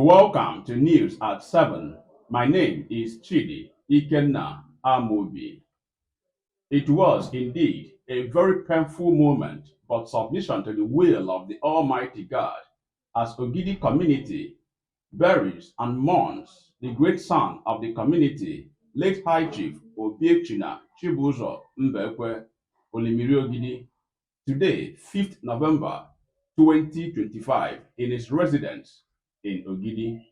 Welcome to News at 7. My name is Chidi Ikenna Amobi. It was indeed a very painful moment, but submission to the will of the Almighty God as Ogidi community buries and mourns the great son of the community, late High Chief Obiechina Chibuzo Mbekwe Olimiri Ogidi, today, 5th November 2025, in his residence in Ogidi.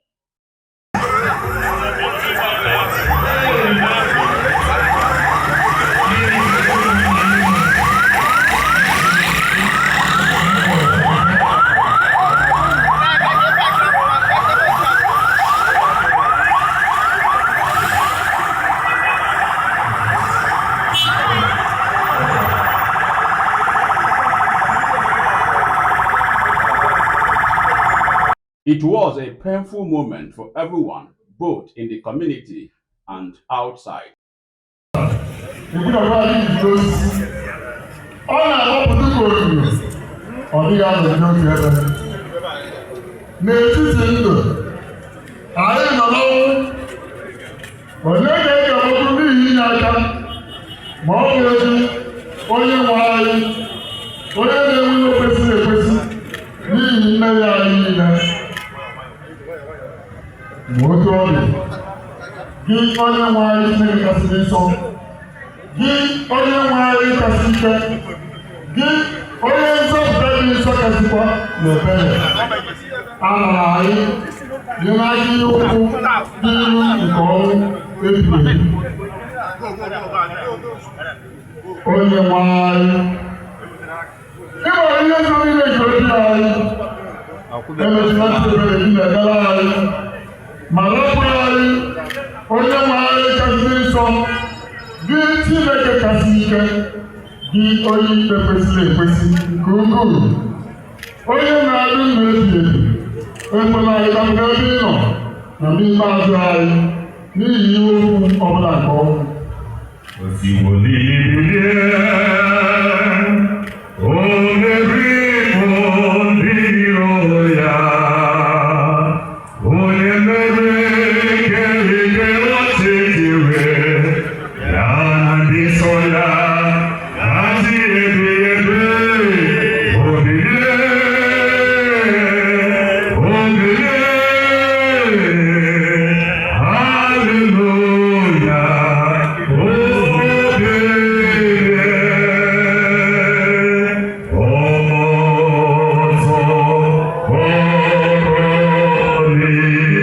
It was a painful moment for everyone, both in the community and outside. Ekwudọrọ anyị jiri osisi ọ na-agbapụta ka olulu, ọ dịghị anọgide n'otu ebe n'etiti ndụ anyị nọ n'ọnwụ. Onye ga-ege okwu n'ihi inye aka ma ọ bụ ezi onye nwe anyị, onye na-enwe ihe kwesịrị ekwesị n'ihi mmehie anyị niile. Ma otu ọ dị, gị onye nwe anyị Chineke kasị nsọ, gị onye nwe anyị kasị ike, gị onye nzọpụta dị nsọ kasịkwa n'ebere, anara anyị dị n'aka ihe ụkwụ dị ilu nke ọnwụ ebighị ebi. Onye nwe anyị, ị nwere ihe nzo niile nke obi anyị. Emetụla ntị ebere gị na-emere anyị, ma rapụ anyị, onye nwe anyị kasị nsọ, gị Chineke kasị ike, gị onye ikpe kwesịrị ekwesị nke ukwuu, onye na-adị ndụ ebighị ebi, ekwela anyị dapụ n'ebe ị nọ na n'ikpeazụ anyị n'ihi ihe okwu ọbụla nke ọnwụ. Osiwo bilie, o meriwo ndị iro ya, onye mere ka ọchịchịrị ya na ndị nsọ ya na-adị ebighị ebi. O bilie, o bilie, haleluya, o bilie, ọtọ ọrọ n'ili,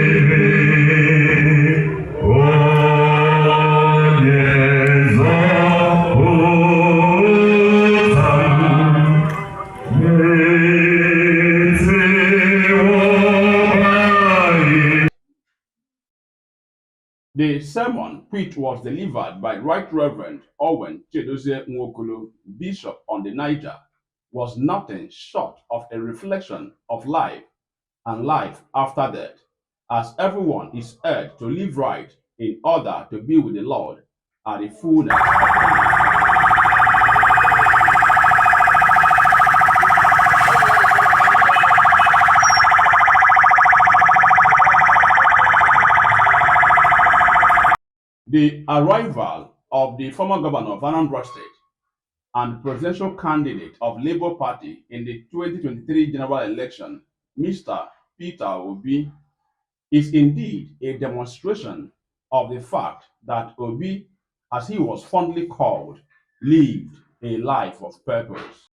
onye nzọpụta m, metiwo anyị. The sermon, which was delivered by Right Reverend Owen Chidozie Nwokolo, Bishop on the Niger, was nothing short of a reflection of life and life after death, as everyone is urged to live right in order to be with the Lord at the fullness of time. The arrival of the former governor of Anambra State and presidential candidate of Labour Party in the 2023 general election, Mr. Peter Obi, is indeed a demonstration of the fact that Obi, as he was fondly called, lived a life of purpose.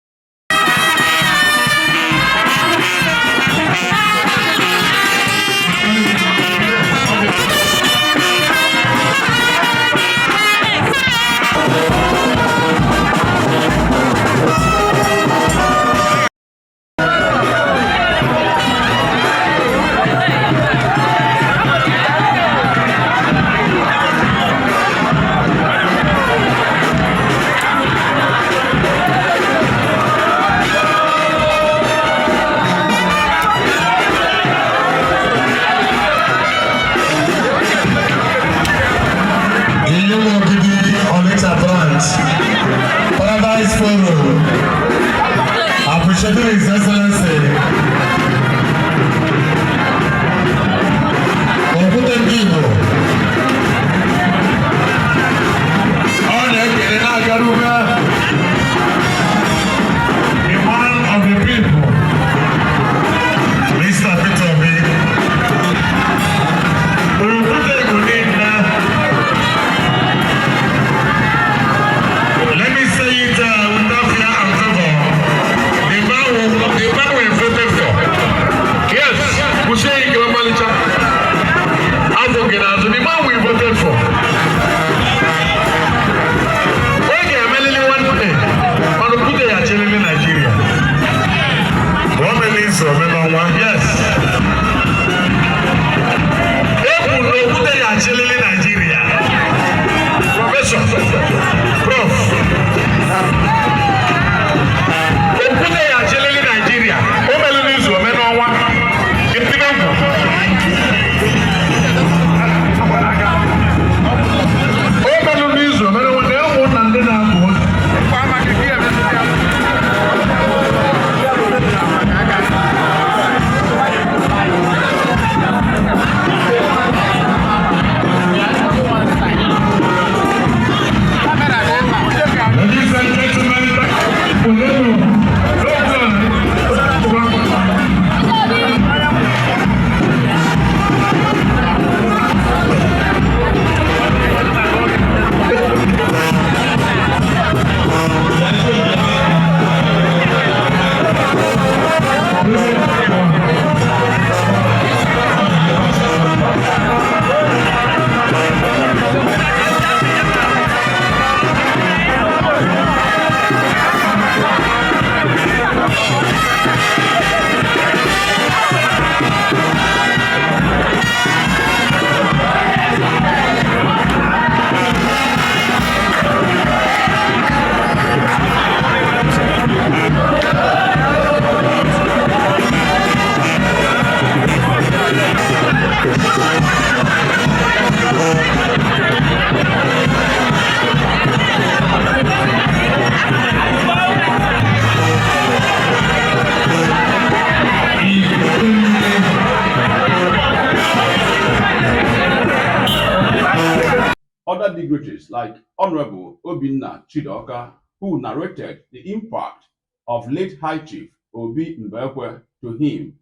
dignitaries like Honorable Obinna Chidoka, who narrated the impact of late High Chief Obi Mbekwe to him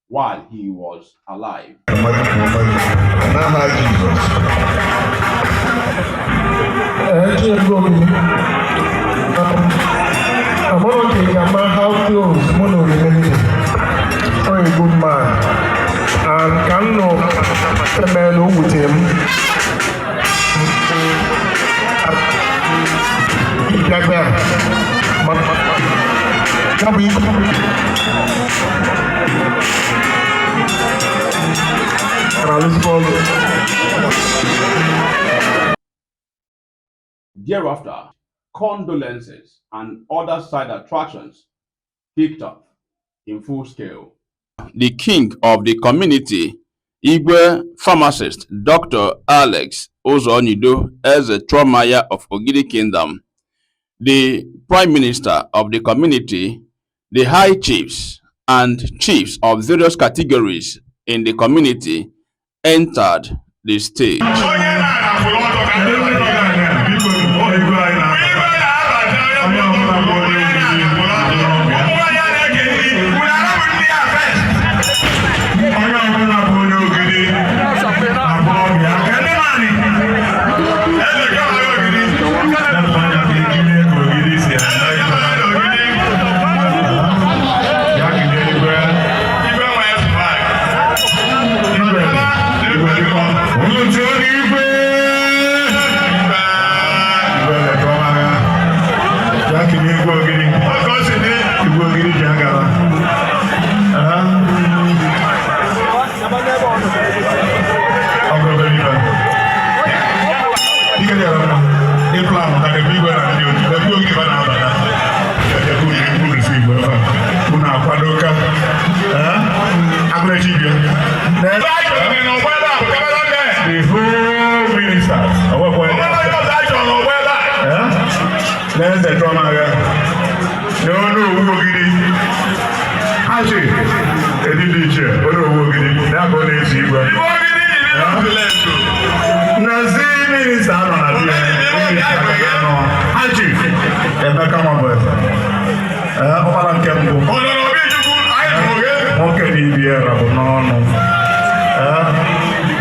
while he was alive. N'aha Jizọs. Echego m amara ka ị ga-ama how close mụ na Orimili dị. Ọ a good man, and ka m nọ emeela o wutere m ịbịagbe a ma ya bụ ikwu na-alụzikwa ọrụ. Thereafter, condolences and other side attractions kicked off in full scale. The king of the community, Igwe pharmacist Dr. Alex Ozonido Eze Tromaya of Ogidi Kingdom, the prime minister of the community, the high chiefs and chiefs of various categories in the community entered the stage. Onye na-akwụrụ ọtọ ka ndị Ndị nọ n'ala, biko, ọ igwe anyị na-abata. Igwe na-abata, onye Onye ọbụla ọbụla bụ bụ onye onye Ogidi. onye ọbụla bụ onye Ogidi na-akwụrụ ọbịa. Ka ndị naanị. Eze ka ọ bụ Ogidi. Lepụ anya ka ekirie ka Ogidi si eme ife. Ya kirie igwe. Igwe nwe swag. Igwe, igwe dịkọ. Unu tụọ n'igwe. Igwe. Igwe letụ ọma ya. Ya kirie igwe Ogidi. Oge o si dị. Igwe Ogidi ji agara. Ah. Ọgụ obere ibe. Dike dị ala mma. Ịpụ ahụ ka na-ekwu igwe na ndị otu. Ekwu Ogidi ba na-abata. Ekwu Ogidi kwuru si igwe ebe a. Unu akwado ka. Ah. Agụrechi igwe. Ebe a chọrọ n'ọgbọ ebe a bụ Cameroon men. The whole ministers. Ọwọ́pọ̀ Onwere ẹ̀yà. onye ọzọ a chọrọ n'ọgbọ ebe a. N'eze Trọmaga. N'ọnụ owu Ogidi. Hachi. Edi dị iche. Onye owu Ogidi. Na-akọ na-esi igwe. Igwe Ogidi yiri n'ọdụlentụ. Nazi minista nọ na bia. Hachi. Emeka Nwabụeze. Ee, ọkpara nke mbụ. Ọ nọ n'obi Chukwu, anyị hụrụ gị. Nwoke na ibi ya bụ n'ọnụ. Ee,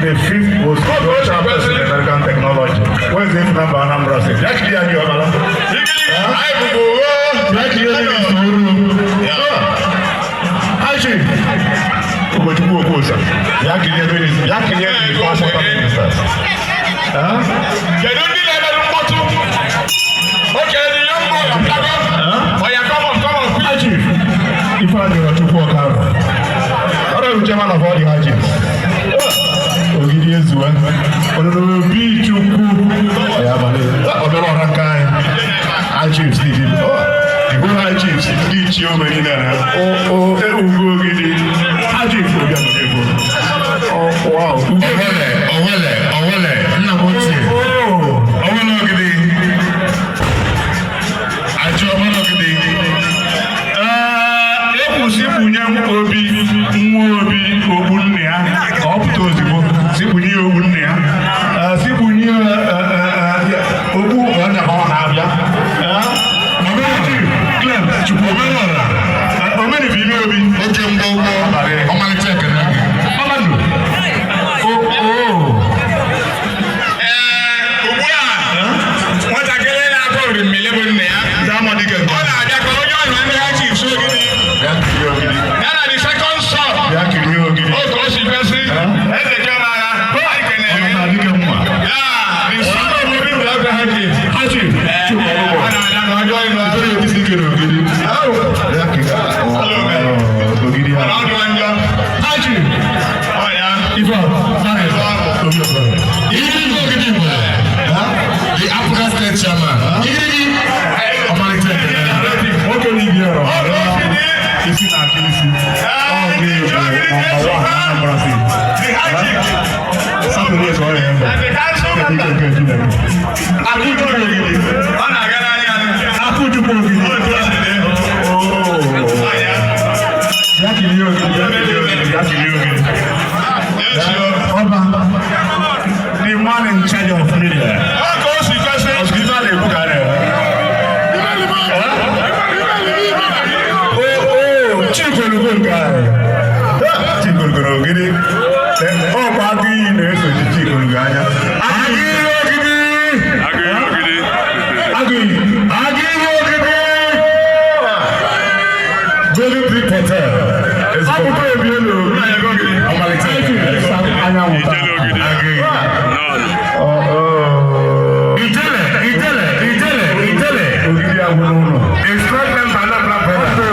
the fifth most influential person in American technology. Where is the number Anambra State? Ya kiri ya gị ọbara. Igili, anyị bụbu ogho. Ya kiri ya gị soro. Hachi. Ụkọchukwu Okosa. Ya kiri ya minister. Ya kiri ya the four water ministers. Ee? Kedu ndị na-emerụ mkpọtụ? Okay, the young boy of Lagos. Oya, come on, come on, quick. Hachi. Ifeanyi Ọchukwu Ọkarụ. Ọrụ chairman of all the Hachis. Ogidi ezuwe. Obi Chukwu. Ya abalị. Ọbịara ọra nke anyị. High Chiefs ndị The whole High Chiefs ndị ichie ogbe niile na o ewugo Ogidi. High Chiefs Obi Amadiegbo. Oh, wow. Owele, Owele, Owele, nna m ochie. Oh. Owele Ogidi. Achị Owele Ogidi. Ee, ekwusikpunye Obi nwa Obi ogbu nne ya ka ọ pụta ozugbo sikpunye ya ogbu nne ya. Ee, sikpunye ya, ee, ee, ee, ogbu ọnya ka ọ na-abịa. Ee, Omenachi, Clem, Chukwu Omelora, Ee, Omeni bụ ime Obi. oke mgbọgbọ, ọmalịcha ekene gị. Ọmadụ. O, o. Ee, ugbu a, nwatakịrị na-akpọ orimili bụ nna ya. Diamond Ike. Ọ na-abịa ka onye ọrụ ndị ha chiefs Ogidi. Bịa kirie Ogidi. Ya na the second son. Bịa kirie Ogidi. Oge o si kwesị, eze Chiamaka, anyị kenere Ọ gị. na dike mma. Ya, the son of Obi bụ eze ha chief. Hachi, Chukwu Ọ ọgbụgbọ. na-abịa ka ọ jụọ ịnụ ahụ. Ebere etiti ike na Ogidi. Bịa kirie Ogidi Mana ahụ. ọ dịwa njọ. Hachi. Ọ ya. Ife a, Obi Ọbara. Igirigi Ogidi nwere. The African State Chairman. Igirigi, ọmalịcha ekene gị. Nwoke na ibi ọrọ. Oge o si dị, Isi na-aka isi. Ọ gị bụ nọmba wan na Anambra State. the high chief Satọde ka ọ ya ebe. and the council Kedu ike member. nke Chineke. Akụchukwu Ogidi. Ọ na-aga n'anya anyị. Akụchukwu Ogidi. Otu o si dị. Oh. Ọ ya. Bịa kirie Ogidi, bịa kirie Ogidi, bịa kirie Ogidi. Yes, yo. Ọba, the man in charge of media. Oge Echichi goro gị anya. Agịrị ogidi! Agịrị ogidi! Golden Peak Hotel. Akụkọ ebielu. Ọmalịta. Anyanwụ taa. Agịrị. Ijele, ijele, ijele, ijele. Ogidi agwụ n'ụlọ. A strong member Anambra brother.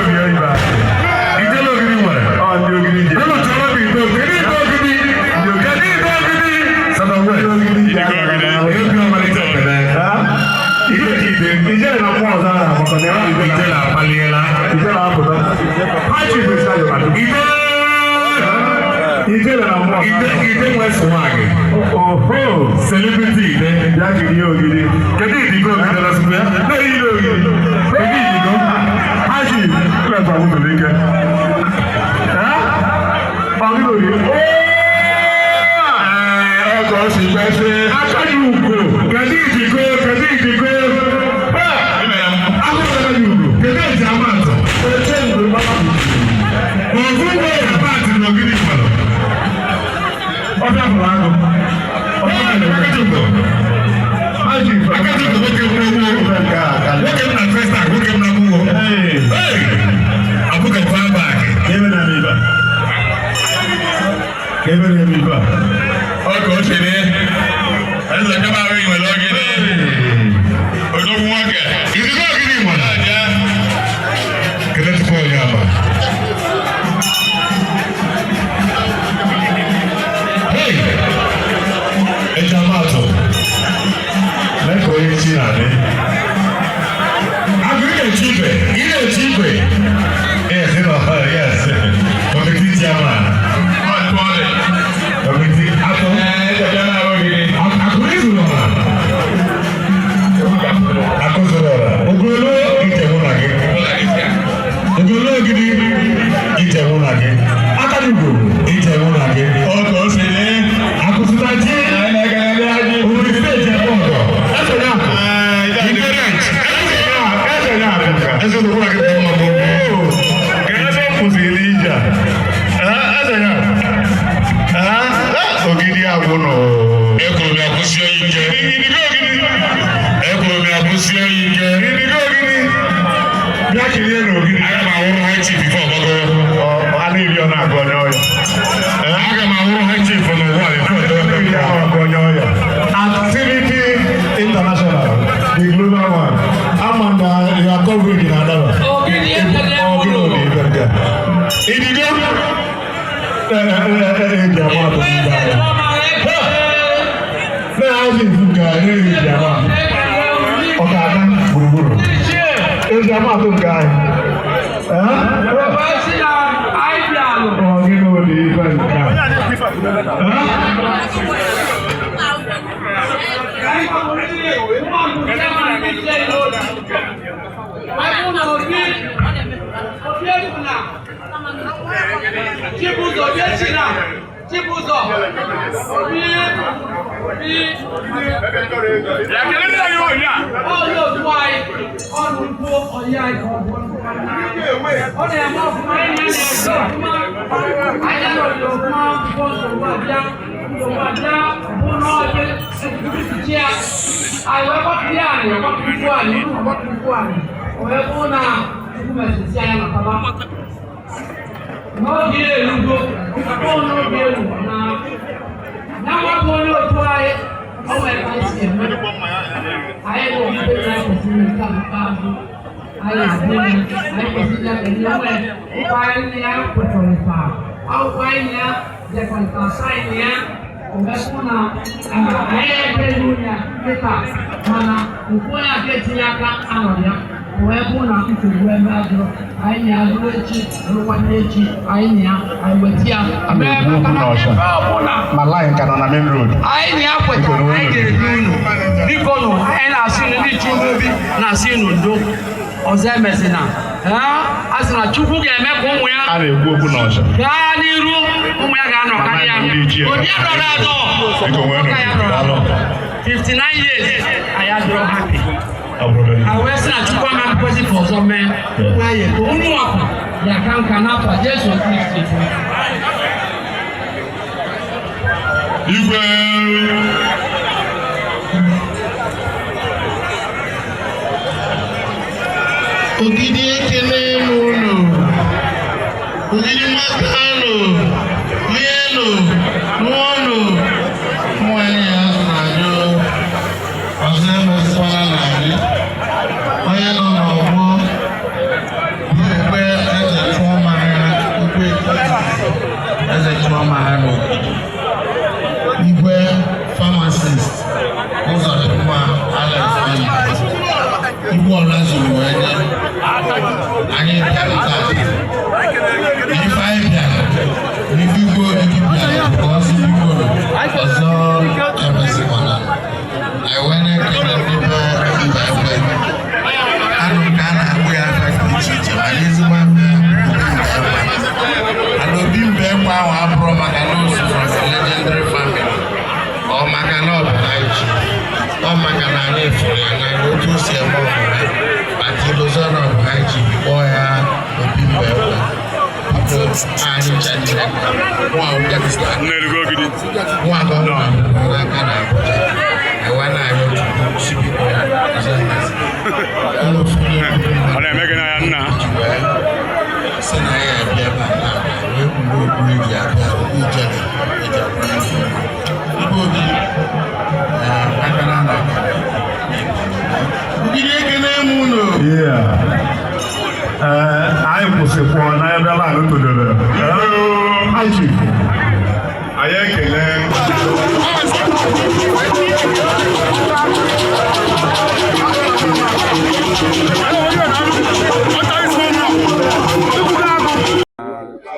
Ijele ogidi nwere. Ọ ndị ogidi ji. Unu chọrọ m ite ogidi. Kedu ite ogidi? Kedu ite ogidi? Sọdọ wee. Ebi ọmalịta ekele. Ijele na mmụọ ọzọ ahụ maka na ijele akpaliela. Ijele apụta. Ijele. Ijele na mmụọ. Ide ide nwe swag. Oho. Celebrity ide. Ya gidi ogidi. Kedu idigo ogidi na sukwu ya? Na eyiri ogidi. Kedu idigo? Haji. Ụlọ ahụ nwere ike. Ọ gị ogidi. Ọkọ̀ ọ̀sìn gbẹ́sẹ̀. Akọ́ni ugo. Kedu idigo? Kedu idigo? Akọ́ni ugo. Kedu eji ama atọ? Oche mgbe mama. Ofu mgbe yabaatị n'ogidi mmadụ. Ọbịa fụrụ agụ. Ọbịa fụrụ agụ. Nwoke m nwoke m na First Bank, nwoke m na Akwụkwọ. Hey! Akwụkwọ far back. Ebe na ebe a. Ebe na ebe a. Ọ ka o si dị. Eze kama ahụ nwere ogidi. Odogwu nwoke. Idigo ogidi nwere. Aja. Kedu tupu onye ama? Hey! Eji ama atụ. Mee ka onye chi na-adị. Agụ ị na-eche ibe, ị na-eche ibe. Yes, you know, yes. Committee chairman. Ọ tụọ dị. Committee atọ. Ee, eze kama ahụ ogidi. Akụrụ zuru ọra. Akụ zuru ọra. Ogolo ije mụ na gị. Ogolo ogidi ije mụ na gị. Akadugbo ije mụ na gị. Ọ ka o si dị. Akụsụta ji. Anyị na-ekele ndị ajị. Owerri steeti ebe ọgọ. Eze ya akụ. Ee, ije adị. Inherent. Eze ya akụ. Eze ya akụ ka. Eze ya akụ. Ka eze kwụsịrị ije a. Eze ya akụ. Ogidi agwụ nọ. Ekwuru m ya kwụsie ike. Idigo ogidi. Ekwuru m ya kwụsie ike. Idigo ogidi. Bịa kirie n'ogidi. Aga m awụrụ high chief before ọgbagoro. Ọ na-eri ọ na-agụ onye ọya. Aga m awụrụ high chief n'ụwa before Eri ọ na-agụ onye ọya. Activity International, the global one. Ama na your coverage na adaba. Ogidi ekele Ọ gịnị mụrụ. bụ ibe nke a? Idigo. Eji ama atụ ndị agha. Na-azụ ifu nke a na-eji ama atụ. Ọ ga-aga gburugburu. Eji ama atụ nke anyị. Ọ gịnị bụ ibe nke a? Chibuzo Biechina, Chibuzo, Obi, Obi, Ya kele ndị anyị onye a. ọyọ otu anyị, ọ nụkwuo ọyị anyị ka ọ bụ ọ na-eme ọfụma, anyị na-eme ọfụma, anyị nọrọ ọfụma, akwụkwọ nsogbu abịa, nsogbu abịa, bụ n'ọdị chi ya. Anyị wee gbapụ ya anyị, gbapụ ikwu anyị, gbapụ ikwu anyị, o wee bụrụ na Chukwu mesịsị anyị nataba. N'oge erugo, ọ n'oge eru na ya nwapụ onye otu anyị, o nwere ka anyị si eme. Anyị bụ ndị na-ekwesịrị nke ikpeazụ. Anyị na-adị ime, anyị kwesịrị ya kedu onwe nkwa anyị ya kwekọrịta, akwụkwọ anyị ya dekọrịta, saịn ya, o wee fụ na anyị ekpeghị ya kịta, mana nkwu ya ka etinye aka anọ ya. O wee bụ na nsogbu ebe adịrọ, anyị na ya ruo echi, rụkwa n'echi, anyị na ya, anyị weta ya. Mee maka na ebe ọbụla Ma line ka nọ na main road. anyị na ya kwetara na anyị ga-edu unu. Biko nụ, anyị na-asị unu ndị Chukwu obi na-asị unu ndo ọzọ emezina. A sị na Chukwu ga-eme ka ụmụ ya A na-ekwu okwu n'ọcha. gaa n'iru, ụmụ ya ga-anọkarị ya. Ndị ichie. Obi adọrọ adọ. Biko nwee Ọka ya dọrọ adọ. daalụ. 59 years anyị adịrọ happy. Ọ bụrụ na A wee sị na Chukwu ama nkwesị ka ọzọ mee nwa ya eto unu ọkụ ya ka nka n'afọ Jesu Kristi. Igwe. Ogidi, ekele m unu. Ogidi makanụ, lienụ, ṅụọnụ. Nwanyị azụ na-ajụ ọzọ emezikwana na gị onye nọ n'ọgbọ ekpe eze chụọ mara ikpe eze chụọ mara n'ogidi. Igwe pharmacist Ụzọdịmma Alex Oyi, igwe ọla zuru wee nye anyị bịara taa. Ife anyị bịara n'ife igwe ogidi bịara ka ọ sị biko ọzọ emezikwana. Anyị wee na-ekele ndị be mba ekwe anụ ka a na-akpụ ya afa dị iche iche, mana ezigbo mba ekwe ana obi mba ekwe ahụ abụrụ maka na o si from a legendary family, ọ maka na ọ bụ high chief, ọ maka na anyị fụrụ ya n'anya otu o si eme omume, maka idozi na ọ bụ high chief, kpọọ ya obi mba ekwe. Biko, anyị ncha niile nwa nwa gọvanọ n'aka na Abuja ewe na-arịọ Chukwu si biko ọzọ emezi ụlọ ofu onye Ọ na-eme gị n'anya nna. Ji wee sị na ya abịa ebe a taa wee kpuru okpu eji abịa okpu ijele eji abịa ibe ogidi aka na ana ogidi. Ekene m unu. Yeah. Ee, anyị kwụsịkwuo n'ebe line tụdebere. High Chief. Anyị ekele.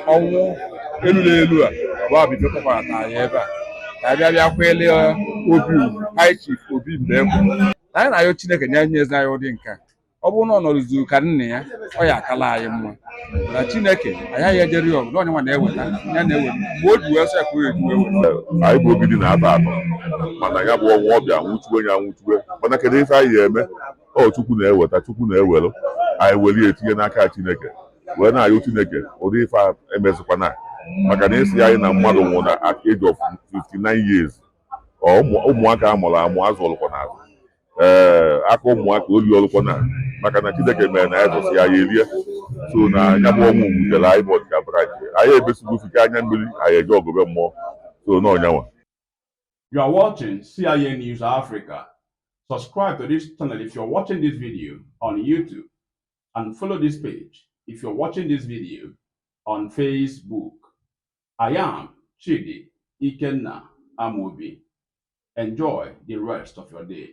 Ọnwụ elula elu a bụ abido kpọkọrọta anyị ebe a ka abịa bịa kwele obi High Chief Obi Mbekwu na anyị na-ayọ Chineke nye nyezi anyị ụdị nke a. Ọ bụrụ na ọ nọrụzuru ka nna ya, ọ ya akala anyị mma na Chineke anyị agaghị ejere ya ọgụ na onye nwa na-eweta ya na-eweta mgbe o ji wee sọ ya ka o eji wee weta. Anyị bụ ogidi na-atọ atọ, mana ya bụ ọnwụ ọbịa nwụchuwe ya nwụchuwe. Mana kedu ife anyị ga-eme? Ọ Chukwu na-eweta, Chukwu na-ewelu. Anyị weli etinye n'aka Chineke wee na-ayọ Chineke ụdị ife a emezikwana, maka na esi anyị na mmadụ nwụrụ na at age of 59 years. Ọ ụmụaka a mụrụ amụ azụ ọlụkwa na azụ ee aka ụmụaka oli ọlụkwa na, maka na Chineke mere na ya zụsị ya ya erie. So na ya bụ ọnwụ wutere anyị bụ ọdịka branch anyị ebesigo anya mmiri anyị eje ọgụbe mmụọ so na ọnyanwa. You are watching CIA News Africa. Subscribe to this channel if you're watching this video on YouTube and follow this page if you're watching this video on Facebook. I am Chidi Ikenna Amobi. Enjoy the rest of your day.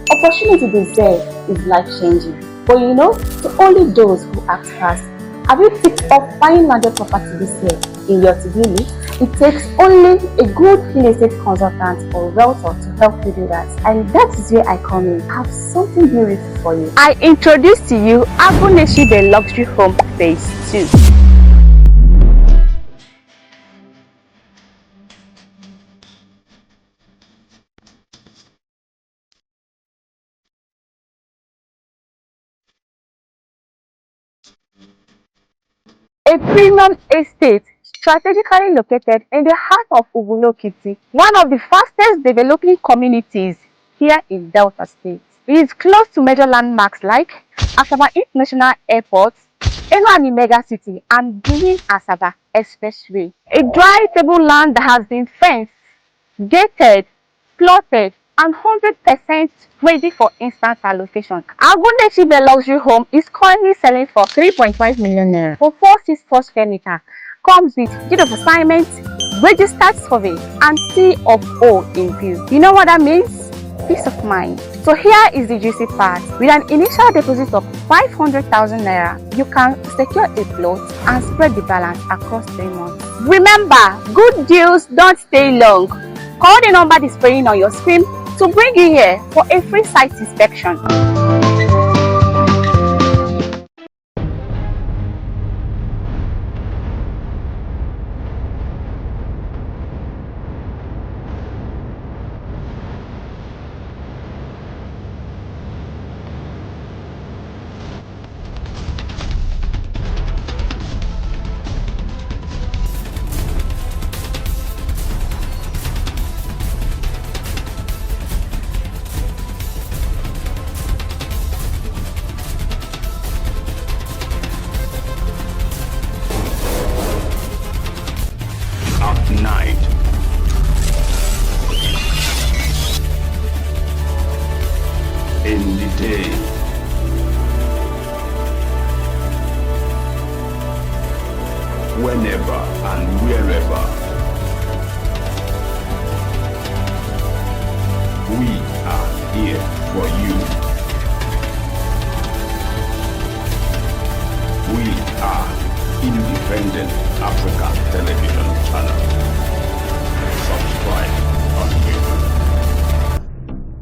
Opportunity deserved is life-changing. But you know, to only those who act fast. Have you picked up buying landed property this year in your to-do list? It takes only a good real estate consultant or realtor to help you do that. And that is where I come in. I have something beautiful for you. I introduce to you Aguneshi Luxury Home Phase 2. A premium estate strategically located in the heart of Ubulu-Okiti, one of the fastest developing communities here in Delta State. It is close to major landmarks like Asaba International Airport, Enuani Mega City, and Benin Asaba Expressway. A dry table land that has been fenced, gated, plotted, and 100% ready for instant allocation. Agunechibe Luxury Home is currently selling for 3.5 million naira for 464 square meter. Comes with deed of assignment, Registered survey and C of O in view. You know what that means? Peace of mind. So here is the juicy part. With an initial deposit of 500,000 naira, you can secure a plot and spread the balance across 3 months. Remember, good deals don't stay long. Call the number displaying on your screen to bring you here for a free site inspection. At night, in the day, whenever and wherever, we are here for you. We are Independent Africa Television Channel.